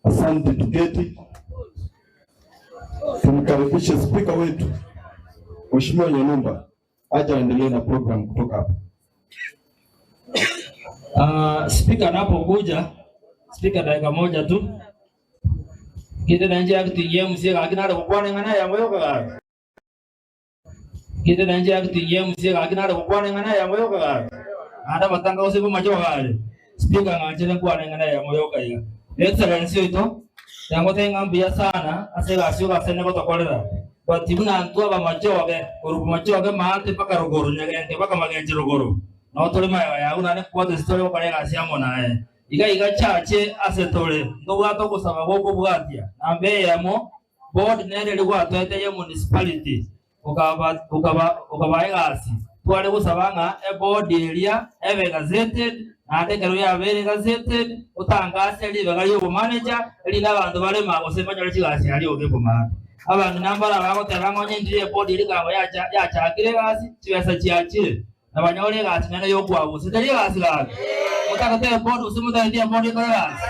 Asante, tuketi tumkaribishe spika wetu Mheshimiwa Nyanumba aje aendelee na program kutoka hapa. Uh, spika anapokuja, spika dakika moja tu kinde na njia yakutingia MCA gaki nare gokwana eng'ana eyemo yoka gaki kinde na njia yakutingia MCA gaki nare gokwana eng'ana eyemo yoka gaki naende amatanga gose bomache gare spika ng'anchire nkwane eng'ana eyemo yoka iga Excellency oito yangotebia ng'a mbuya sana ase egasi ogasene gotokorera but buna intwe abamachoge korwa bomachoge maate mpaka rogoro nyagenge mpaka magenche rogoro nabo tore magega yago naende nkobwate ase tore gokora egasi amo naye. Iga iga chache ase tore, ntobwate ogosaba gw'okobwatia. Namba eyemo, board nere eria gwatoete ye municipality okaba okaba okabaa egasi. Tware gosaba ng'a eboard eria ebe gazetted, naende ekero yabeire gazetted, otangase ribaga ri'obomanager, erinde abanto barema gose banyore chigasi aria oge komana. Abang'ina mbare abagoteba ng'a onye ndire eboard eria ekango yacha yachakire egasi, chibesa chiachire. Na banyore egasi nere y'okwabusa. Tari egasi gaki? Motagete eboard gose motageti eboard ekore egasi?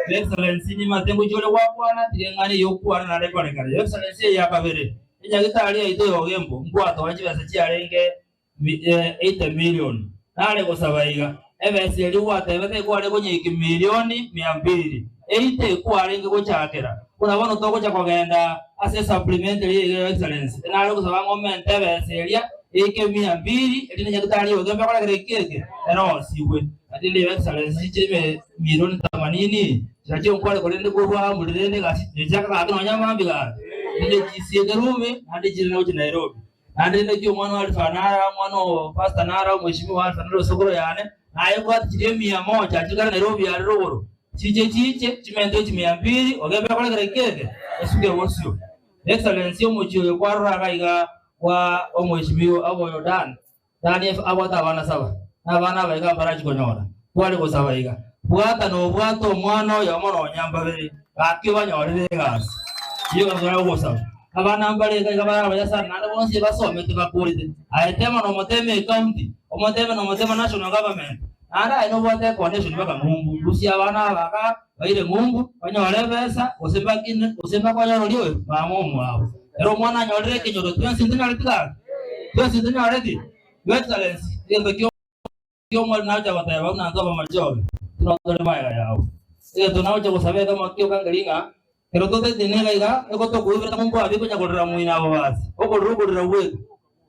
Your Excellency, nimate ngochia ore gwakwana, tiga eng'ana eye okwana naende ekorekane. Your Excellency, eye ya kabere, enyagitari yaito ya Ogembo, nkwatoa chibesa chiarenge 80 million. Nare gosaba iga, ebesa eria gwatebete ekware konyeiki milioni mia mbili, 80 ekwarenge gochakera. Buna bono togocha kogenda ase supplementary eye iga Your Excellency, nare gosaba ng'a omente ebesa eria Eike mia mbili, erinde Nyagetari y'ogembe akoregere eki eke, ere osigwe. Erinde Your Excellency chichire milioni themanini, chiachie nkware korende korwa amo rende egasi nechaka gaki nonya amambi gaki. Erinde chisieke Rumi, naende chirende gochia Nairobi. Naende rende ki omwana o Alpha nara, omwana o Pastor nara, omweshimiwa Alpha nere osokoro yane, naye bwate chiria emia moja achie kare Nairobi are rogoro, chiche chiche, chimentwe chimia mbili, ogembe akoregere eki eke, esuke bosio. Excellency omochie oyo kwarora iga iga Kwa omweshimiwa oboyo Dan, Dani abwate abana saba, na abana aba iga mbarachie konyora. Kware gosaba iga, Bwata nobwate omwana oyomo nonya mbabere, gaki obanyorere egasi. Eyio gaki ogosaba. Abana mbare iga iga bare abaya sana, naende bonsi basomete bakorete. Aye tema nomoteme ecounty, omoteme nomoteme national government, naende aye nobwate econnection mpaka ng'umbu. Rusia abana aba igaa, baire ng'umbu, banyore ebesa, gose mbakine, gose mbakonyora oria oyo, mama omwabo. Ere omwana anyorire ekenyoro twensi ntonyoreti gaki? Twensi ntonyoreti? Your Excellency, egento kio ki'omweri nagocha goteba buna intwe abamachoge, buna tore magega yao. Egento nagocha gosaba ekemo kioka nkeri ng'a, ekero totetini iga iga, nigo tokoiboreka ng'umbu abwo konya korera moino abo basi, okorera okorera gweka.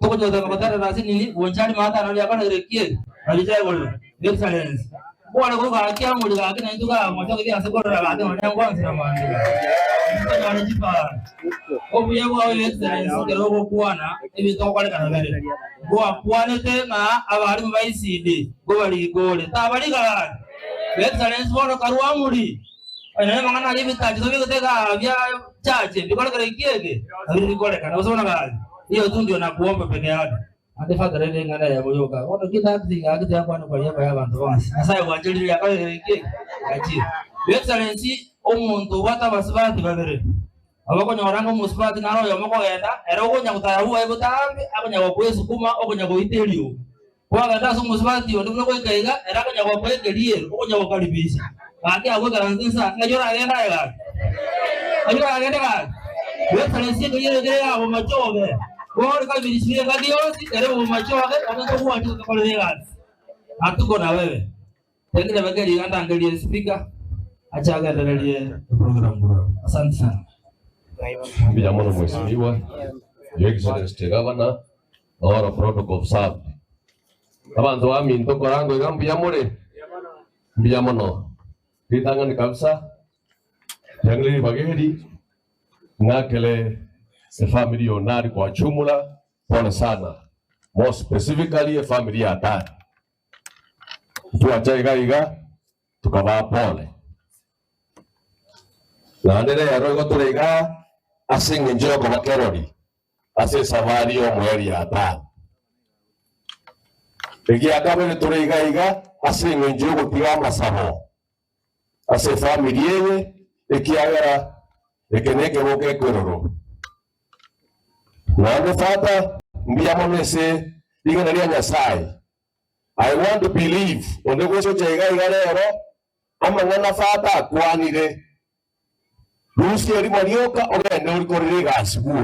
Togocha goteba goterera ase nini, bonchari maate nari akorire ki eri? Nari chaigorire. Your Excellency, Kware gogaki amori gaki naintwe kamocha gaki ase korera gaki nonya ngwansera mambia gaki. Intwe tonyore chipara. Obuya bwao Your Excellency ekero ogokwana ebinto ogokorekana bire. Ngwakwanete ng'a abarimu ba ECD ngobarikore. Tabarika gaki. Your Excellency bono karue amori. Onye nonye amang'ana aria ebitachi tobegete igaa bia chache bikorekana eki eke, nabio bikorekana gose bono gaki. Hiyo tu ndio nakuomba peke yake. Naende fata rende eng'ana eyemo yoka. Bono ki taxi gaki tiyakwana kwa niaba y'abanto bonsi. Nyasaye gwancherire yakorire eki eke, gachire. Your Excellency, omonto obwate abasubati babere, nabo okonyora ng'a omosubati naro oyomo okogenda, ere okonya gotara bwoye botambe, akonya gokoa esukuma, okonya goita eriogo. Kwagenda ase omosubati onde buna goika iga, ere akonya gokoa ekeriero, okonya gokaribisha. Gaki agwo ekaranse insa, ng'ai oragende aye gaki? Ng'ai oragende gaki? Your Excellency ekeriero ekere iga bomachoge, bono kabirisirie engaki yonsi, ere bomachoge, naende togwancha tokorere egasi. Hatuko na wewe. Pengine beke riga ndangerie speaker ache agendererie eprogram bro. Asante sana. Mbuya mono mheshimiwa, Your Excellency the Governor, all protocol observed. Abanto baminto korango iga mbuya more? Mbuya mono. Ritang'ani kabisa, riang'e ribaga eri, ng'akere efamiri ya Onari kwa jumla, pole sana. More specifically efamiri ya Atari. Twacha iga iga, tukabaa pole. Naende rero igo tore igaa ase eng'encho y'okoba kerori ase esabari y'omoerio ya Atari. Egia kabere tore iga iga ase eng'encho y'ogotiga amasabo ase efamiri eye, ekiagera eke nekegoko ekeroro. Naende Father, mbuya mono ase ring'ana ria Nyasae. I want to believe onde gosocha iga iga rero, amang'ana Father akwanire. Rusia erimo rioka ogende orikorere egasi bwoo.